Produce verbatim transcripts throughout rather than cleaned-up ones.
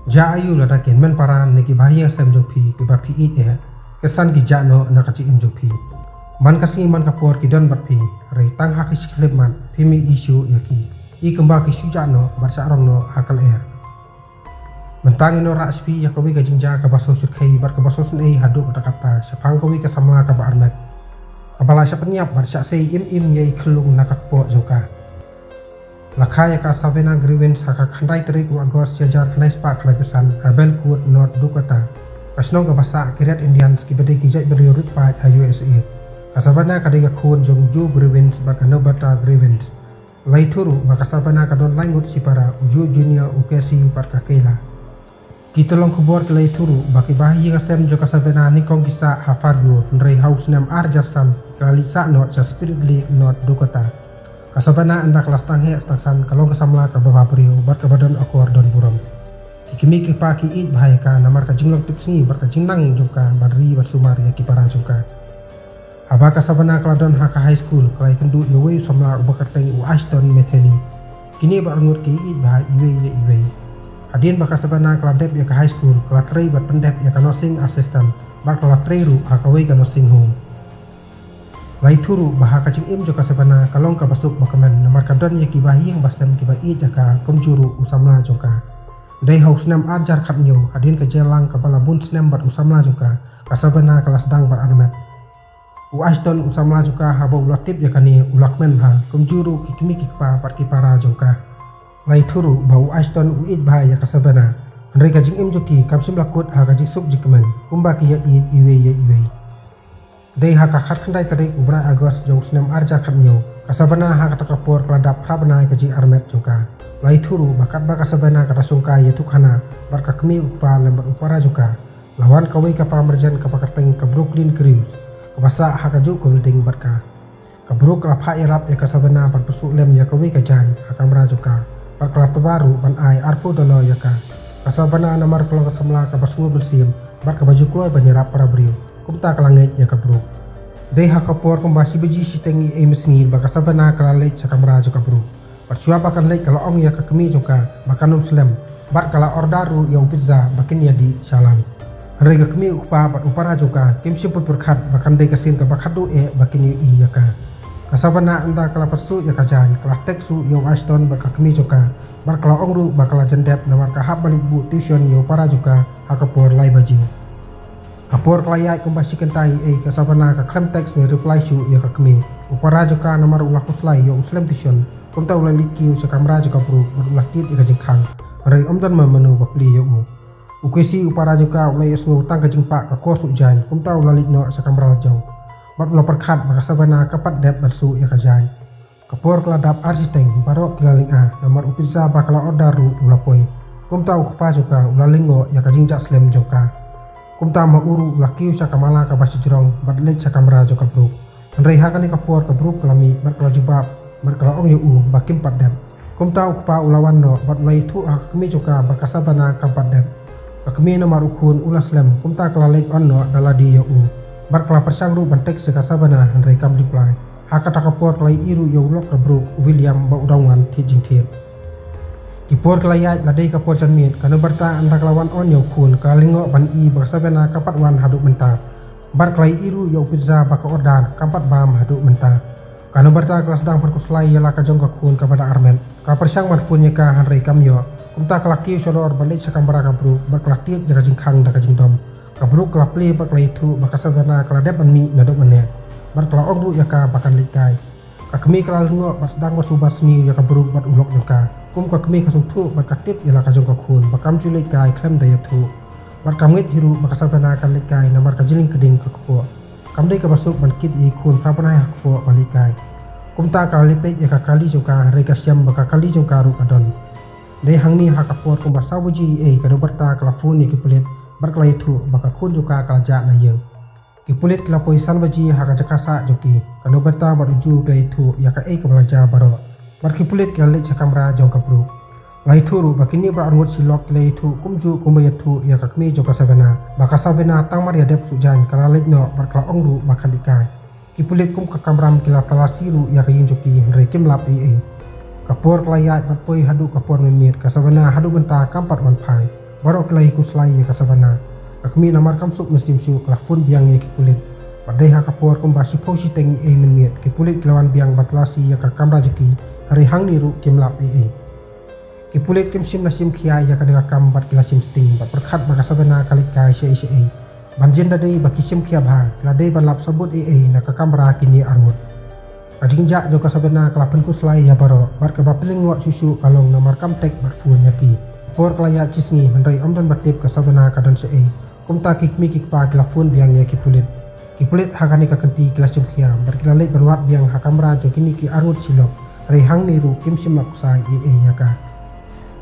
Ja aïu lada ki hynmen para ne ki bahaïing hasem jong phi kiba phi ïeit eh, ki san ki jah noh na ka jingim jong phi. Man ka sngi man ka por ki don bad phi, hynrei tang ha ki shi khyllipmat phim ïohi shuh ïa ki. I kumba ki shu jah noh bad shah rong noh ha ka lyer. Mynta ngin ïa rah sha phi ïa kawei ka jingjia kaba sngewsih bad kaba sngewsynei haduh katta katta shaphang kawei ka samla kaba armet, kaba la shah pynïap bad shah sei im im ïa i khyllung na ka kpoh jong ka. La kha ïa ka Savannah Grievance ha ka khyndai tarik u August shi hajar khyndai spah khyndai phew san ha Belcourt, North Dakota, ka shnong kaba sah ki Red Indians kiba dei ki jaitbynriew rit paid ha U S A. Ka Savannah ka dei ka khun jong u Joe Grievance bad ka Norberta Grievance. La ïathuh ruh ba ka Savannah ka don lai ngut shipara, u Joe Junior, u Casey bad ka Kayla. Ki tyllong khubor ki la ïathuh ruh ba ki bahaïing hasem jong ka Savannah nyngkong ki sah ha Fargo, hynrei ha u snem ar hajar san ki la leit sah noh sha Spirit Lake, North Dakota. Ka Savannah ynda ka la sdang heh sdang san ka long ka samla kaba bhabriew bad kaba don akor don burom. Ki kmie ki kpa ki ïeit bha ïa ka namar ka jinglong tipsngi bad ka jingnang jong ka ban ri ban sumar ïa ki para jong ka. Haba ka Savannah ka la don ha ka high school, ka la ïakynduh ïa uwei u samla uba kyrteng u Ashton Metheny. Kine baroh ngut ki ïeit bha iwei ïa iwei. Hadien ba ka Savannah ka la dep ïa ka high school, ka la trei bad pyndep ïa ka nursing assistant bad ka la trei ruh ha kawei ka nursing home. La ïathuh ruh ba ha ka jingim jong ka Savannah ka long kaba suk bakmen namar ka don ïa ki bahaïing hasem kiba ïeit ïa ka kumjuh ruh u samla jong ka. Dei ha u snem ar hajar khathynñiew, hadien ka jingïalang kaba la bun snem bad u samla jong ka, ka Savannah ka la sdang ban armet. U Ashton u samla jong ka haba u la tip ïa kane u la kmen bha, kumjuh ruh ki kmie ki kpa bad ki para jong ka. La ïathuh ruh ba u Ashton u ïeit bha ïa ka Savannah. Hynrei ka jingim jong ki kam shym la kut ha ka jingsuk jingkmen kumba ki ïa ïeit iwei ïa iwei. Dei ha ka khatkhyndai tarik u bnai August jong u snem ar hajar khathynñiew, ka Savannah ha kata ka por ka la dap phra bnai ka jingarmet jong ka. La ïathuh ruh ba katba ka Savannah ka da shongkai ïathuh khana bad ka kmie u kpa lem bad u para jong ka, la wan kawei ka paramarjan kaba kyrteng ka Brooklyn Crews, kaba sah ha kajuh ka building bad ka. Ka Brooke ka la phah ïarap ïa ka Savannah ban pynsuh lem ïa kawei ka jaiñ ha kamra jong ka bad ka la tyrwa ruh ban ai arphew dollar ïa ka. Ka Savannah namar ka long ka samla kaba sngewbha mynsiem bad kaba ju kloi ban ïarap para briew, kumta ka la ngeit ïa ka Brooke. Dei ha ka por kumba shi baji shiteng eiei mynsngi ba ka Savannah ka la leit sha kamra jong ka Brooke. Bad shuwa ba kan leit ka la ong ïa ka kmie jong ka ba kan ym slem bad ka la order ruh ïa u pizza ba kin ïa dih shalang. Hynrei ka kmie u kpa bad u para jong ka kim shym pyrkhat ba kan dei ka sien kaba khatduh eh ba kin ïohi ïa ka. Ka Savannah ynda ka la pyrsuh ïa ka jaiñ ka la text ruh ïa u Ashton bad ka kmie jong ka bad ka la ong ruh ba ka la jan dep namar ka hap ban leit buh tuition ïa u para jong ka ha ka por lai baji. Ka por ka la ïaid kumba shi kynta eiei ka Savannah ka khlem text ne reply shuh ïa ka kmie. U para jong ka namar u la khuslai ïa u slem tuition, kumta u la leit kiew sha kamra jong ka Brooke bad u la kit ïa ka jingkhang. Hynrei ym don mano mano ba plie ïa u. U Casey u para jong ka u la ïohsngew tang ka jingpah ka kor suh jaiñ, kumta u la leit noh sha kamra la jong bad u la pyrkhat ba ka Savannah kam pat dep ban suh ïa ka jaiñ. Ka por ka la dap ar shiteng, baroh ki la lynga namar u pizza ba ka la order ruh u la poi. Kumta u kpa jong ka u la lyngngoh ïa ka jingjah slem jong ka. Kumta ma u ruh u la kiew sha ka mala kaba shajrong bad leit sha kamra jong ka Brooke. Hynrei ha kane ka por ka Brooke ka la mih bad ka la jubab bad ka la ong ïa u ba kim pat dep. Kumta u kpa u la wan noh bad u la ïathuh ha ka kmie jong ka ba ka Savannah kam pat dep. Ka kmie namar u khun u la slem, kumta ka la leit on noh da lade ïa u bad ka la pyrshang ruh ban text ïa ka Savannah hynrei kam reply. Ha kata ka por ka la ïohi ruh ïa u lok ka Brooke, u William, ba u dang wan thied jingthied. Ki por ki la ïaid, la dei ka por janmiet, ka Norberta ynda ka la wan on ïa u khun ka la lyngngoh ban ïohi ba ka Savannah kam pat wan haduh mynta. Bad ka la ïohi ruh ïa u pizza ba ka order kam pat bam haduh mynta. Ka Norberta ka la sdang ban khuslai ïa la ka jong ka khun kaba dang armet. Ka la pyrshang ban phone ïa ka hynrei kam ïoh. Kumta ka la kiew shalor ban leit sha kamra ka Brooke bad ka la tied ïa ka jingkhang da ka jingdom. Ka Brooke ka la plie bad ka la ïathuh ba ka Savannah ka la dep ban mih naduh mynne bad ka la ong ruh ïa ka ba kan leit kai. Ka kmie ka la lyngngoh bad sdang ban sumar sniew ïa ka Brooke bad u lok jong ka. Kum ka kmie ka sngewthuh bad ka tip ïa la ka jong ka khun ba kam ju leit kai khlem da ïathuh. Bad kam ngeit hi ruh ba ka Savannah kan leit kai namar ka jingkding ka kpoh. Kam dei kaba suk ban kit ïa i khun phra bnai ha kpoh ban leit kai. Kumta ka la leit peit ïa ka kali jong ka hynrei ka shem ba ka kali jong ka ruh ka don. Dei hangne ha ka por kumba saw baje eiei ka Norberta ka la phone ïa ki pulit bad ka la ïathuh ba ka khun jong ka ka la jah na ïing. Ki pulit ki la poi san baje ha ka jaka sah jong ki. Ka Norberta bad u Joe ki la ïathuh ïa kaei kaba la jia baroh. Bad ki pulit ki la leit sha kamra jong ka Brooke. La ïathuh ruh ba kine baroh arngut shi lok ki la ïathuh kumjuh kumba ïathuh ïa ka kmie jong ka Savannah. Ba ka Savannah tang mar ïa dep suh jaiñ ka la leit noh bad ka la ong ruh ba kan leit kai. Ki pulit kum ka kamram ki la talasi ruh ïa ka ïing jong ki hynrei kim lap eiei. Ka por ka la ïaid bad poi haduh ka por mynmiet, ka Savannah haduh mynta kam pat wan phai. Baroh ki la ïakhuslai ïa ka Savannah. Ka kmie namar kam suk mynsiem shuh ka la phone biang ïa ki pulit. Bad dei ha ka por kumba shiphew shiteng eiei mynmiet, ki pulit ki la wan biang ban talasi ïa ka kamra jong ki, hynrei hangne ruh kim lap eiei. Ki pulit kim shym la shim khia ïa kane ka kam bad ki la shim sting bad pyrkhat ba ka Savannah ka leit kai shaei shaei. Ban jin da dei ba ki shim khia bha, ki la dei ban lap sabut eiei na ka kamra kine arngut. Ka jingjah jong ka Savannah ka la pynkhuslai ïa baroh, bad kaba pynlyngngoh shuh shuh ka long namar kam text bad phone ïa ki. Por ka la ïaid shi sngi hynrei ym don ba tip ka Savannah ka don shaei. Kumta ki kmie ki kpa ki la phone biang ïa ki pulit. Ki pulit ha kane ka kynti ki la shim khia bad ki la leit ban wad biang ha kamra jong kine ki arngut shilok. Hynrei hangne ruh kim shym lap ksai eiei ïa ka.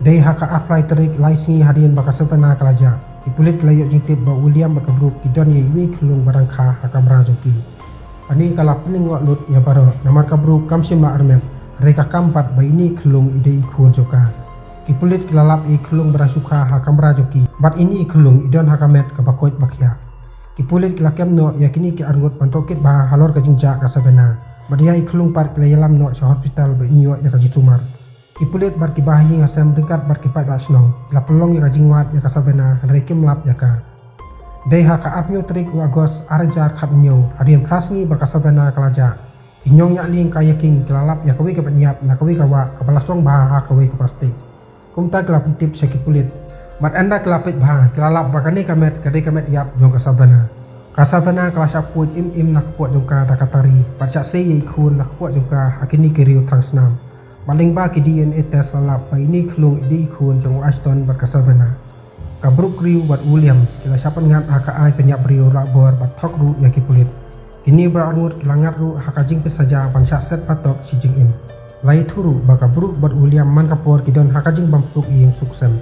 Dei ha ka arphew lai tarik, lai sngi hadien ba ka Savannah ka la jah, ki pulit ki la ïoh jingtip ba u William bad ka Brooke ki don ïa iwei i khyllung ba dang kha ha kamra jong ki. Kane ka la pynlyngngoh lut ïa baroh namar ka Brooke kam shym la armet, hynrei ka kam pat ba ine i khyllung i dei i khun jong ka. Ki pulit ki la lap ïa i khyllung ba dang shu kha ha kamra jong ki, bad ine i khyllung i don ha ka met kaba koit ba khiah. Ki pulit ki la kem noh ïa kine ki arngut ban tohkit bha halor ka jingjah ka Savannah. Bad ïa i khyllung pat ki la ïalam noh sha hospital ban ïoh ïa ka jingsumar. Ki pulit bad ki bahaïing hasem ryngkat bad ki paidbah shnong ki la pynlong ïa ka jingwad ïa ka Savannah hynrei kim lap ïa ka. Dei ha ka arphew tarik u August arhajar khathynñiew, hadien phra sngi ba ka Savannah ka la jah, ki nongñiah lieng ka ïaking ki la lap ïa kawei ka bynïap na kawei ka wah kaba la song bha ha kawei ka plastik. Kumta ki la pyntip sha ki pulit. Bad ynda ki la peit bha ki la lap ba kane ka met ka dei ka met ïap jong ka Savannah. Ka Savannah ka la shah puid im im na ka poh jong ka da ka tari bad shah sei ïa i khun na ka poh jong ka ha kine ki riew thrang snam. Bad lyngba ki D N A test la lap ba ine i khyllung i dei i khun jong u Ashton bad ka Savannah. Ka Brooke Grew bad u William ki la shah pynngat ha ka aiñ pynïap briew, rah bor bad thok ruh ïa ki pulit. Kine baroh arngut ki la ngat ruh ha ka jingpynsaja ban shah set patok shi jingim. La ïathuh ruh ba ka Brooke bad u William man ka por ki don ha ka jingbymsuk ïing suk sem.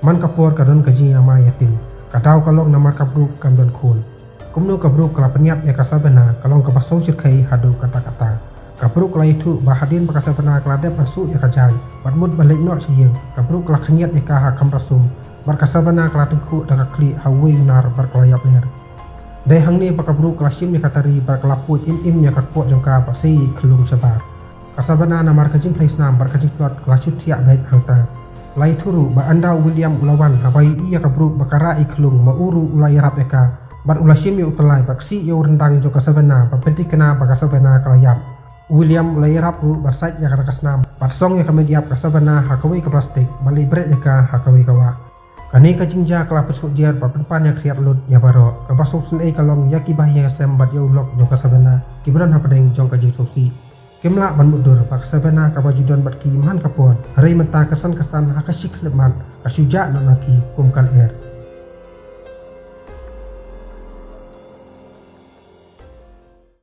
Man ka por ka don ka jingïamai ïatim. Ka daw ka long namar ka Brooke kam don khun. Kumno ka Brooke ka la pynïap ïa ka Savannah ka long kaba sngewsih khie haduh katta katta. Ka Brooke ka la ïathuh ba hadien ba ka Savannah ka la dep ban suh ïa ka jaiñ bad mut ban leit noh sha ïing, ka Brooke ka la khynñiat ïa ka ha kamra sum, bad ka Savannah ka la tyngkhuh da ka khlieh ha uwei u nar bad ka la ïap ler. Dei hangne ba ka Brooke ka la shim ïa ka tari bad ka la puid im im ïa ka kpoh jong ka bad sei ïa i khyllung shabar. Ka Savannah namar ka jingpyrshah snam bad ka jingtlot ka la shu thiah beit hangta. La ïathuh ruh ba ynda u William u la wan haba ïohi ïa ka Brooke ba ka rah ïa i khyllung, ma u ruh u la ïarap ïa ka bad u la shim ïa u tyllai bad ksih ïa u ryndang jong ka Savannah ban pynthikna ba ka Savannah ka la ïap. U William u la ïarap ruh ban sait ïa ka da ka snam bad song ïa ka met ïap ka Savannah ha kawei ka plastik bad leit bret ïa ka ha kawei ka wah. Kane ka jingjia ka la pynsuh jer bad pynpan ïa ka khriat lut ïa baroh. Kaba sngewsynei ka long ïa ki bahaïing hasem bad ïa u lok jong ka Savannah kiba don hapdeng jong ka jingsngewsih. Kim lah ban mutdur ba ka Savannah kaba ju don bad ki man ka por, hynrei mynta ka san ka san ha ka shi khyllipmat ka shu jah noh na ki kum ka lyer.